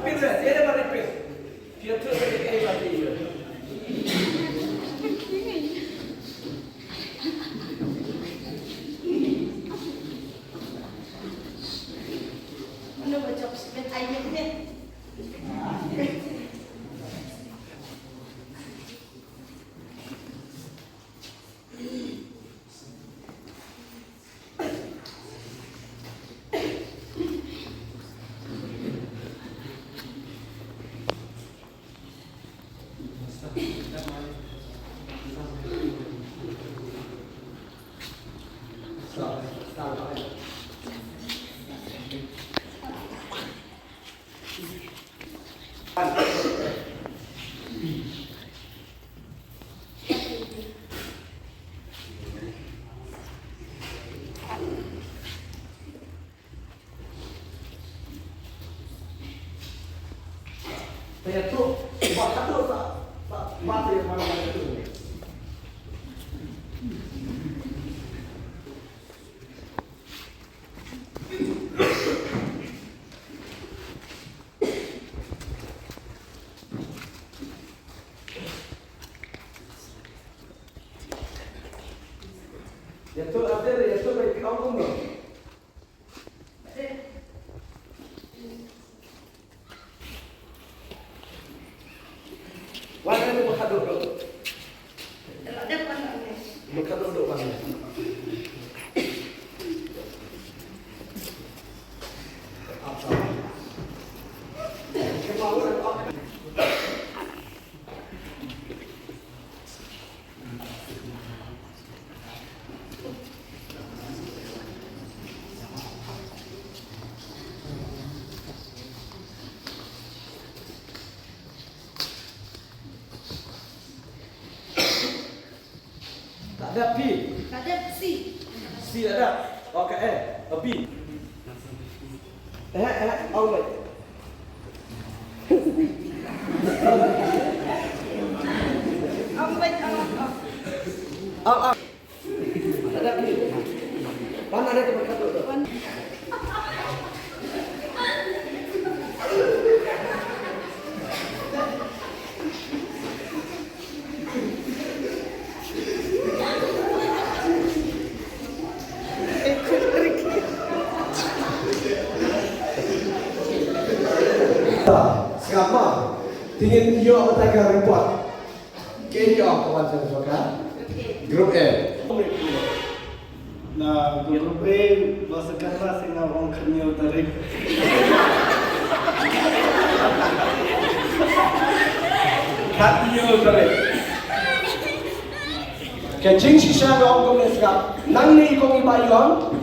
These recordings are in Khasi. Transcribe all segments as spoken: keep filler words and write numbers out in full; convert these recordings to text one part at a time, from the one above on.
Wan, wan, wan, wan, wan. Wan, wan, wan, wan. Tak ada P. Tak ada C. C ada. Oh, ka E. Oh, B. Eh, eh, oh, wait. Oh, wait, oh, oh. Oh, oh. Sngap ma, te ngin ïoh bad ka report. Keiñ ki ong ka wan sha ka Group A. Na Group A, ba sa kata sa nga ong khathynñiew tarik. Khathynñiew tarik. Ka jingshisha nga ong kumne sngap. Nangne i kong i Bayon.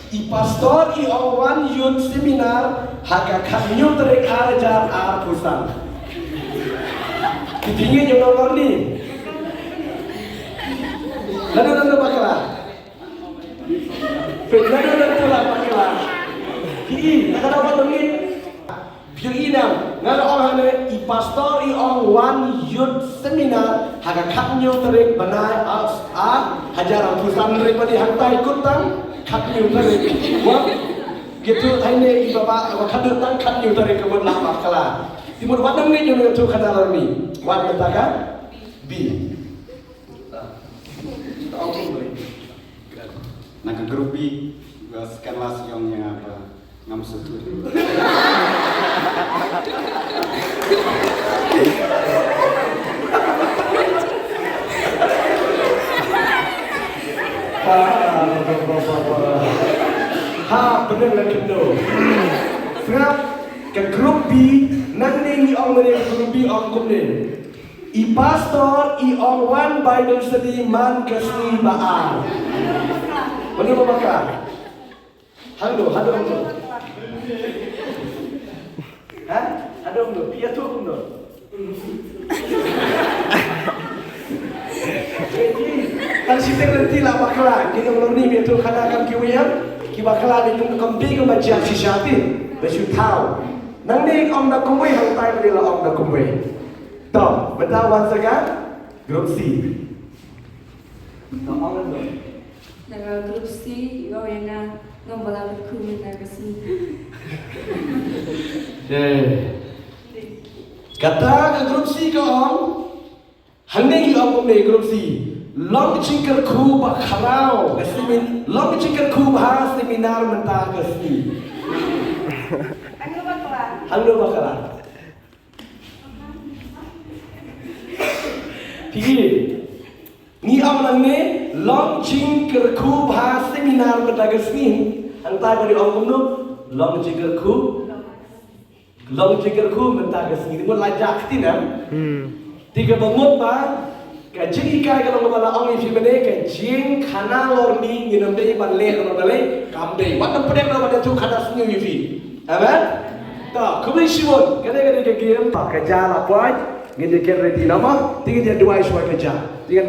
I pastor i ong wan youth seminar ha ka khathynñiew tarik ar hajar arphew san. Ki pynïeng ïa u nongkor ni. Lada lada bakla. Lada lada bakla. Ki i, lada lada bakla. Phi ïohi ne em, nga la ong hangne i pastor i ong wan youth seminar ha ka khathynñiew tarik bnai August ar hajar arphew san, hynrei ba dei hangtai kut tang khathynñiew tarik. Wat, ki ïathuh hangne i baba, wat khadduh tang khathynñiew tarik ka mut la bakla. Te mut wat nang ne ïathuh khana lor ni. Wat mynta ka B. Na ka Group B, ba second last i ong ïa nga ba ngam sngewthuh. Ha, bneng la khyndew. Sngap, ka Group B, nangne ngi ong mynne ka Group B ong kumne. I pastor i ong wan Bible study man ka sngi ba ar. Mano ba bakla? Hangno, hangno, hangno. Ha? Hangno, hangno. Phi ïathuh kumno? Tang shiteng lynti la bakla. Ngi ong lor ni, phi ïathuh khana kam kiwei ïa ki bakla ni, kum, kam phi, kum ba jia shisha phi. Ba shu thaw. Nangne ong da kumwei, hangtai ba dei la ong da kumwei. To, mynta wan sa ka Group C. Na ka Group C, ïa nga ngam bala bad ku mynta ka sngi. Dei. Kata ka group C ka ong, hangne ngi ong kumne group C. Long jingkyrkhu ba khraw ka semin, long jingkyrkhu ba ha seminar mynta ka sngi. Hangno ba khraw? Phi, ngi ong nangne, long jingkyrkhu ba ha seminar mynta ka sngi. Hangta ba ngi ong kumno, long jingkyrkhu. Long jingkyrkhu mynta ka sngi. Ni mut la jak ti na. Hmm. Ti kaba mut ba ka jinghikai ka long ba la ong ïa phi mynne, ka jingkhana lor ni ngin ym dei ban leh lor balei, kam dei. Wat ym pdeng lor ban ïathuh khana sngi ïa phi. Amen. Ta, khublei shibun. Kane kane ka game ba ka ja la poi. Ngin ïa get ready namar ti ngin ïa duwai shuwa ka ja. Ti ngin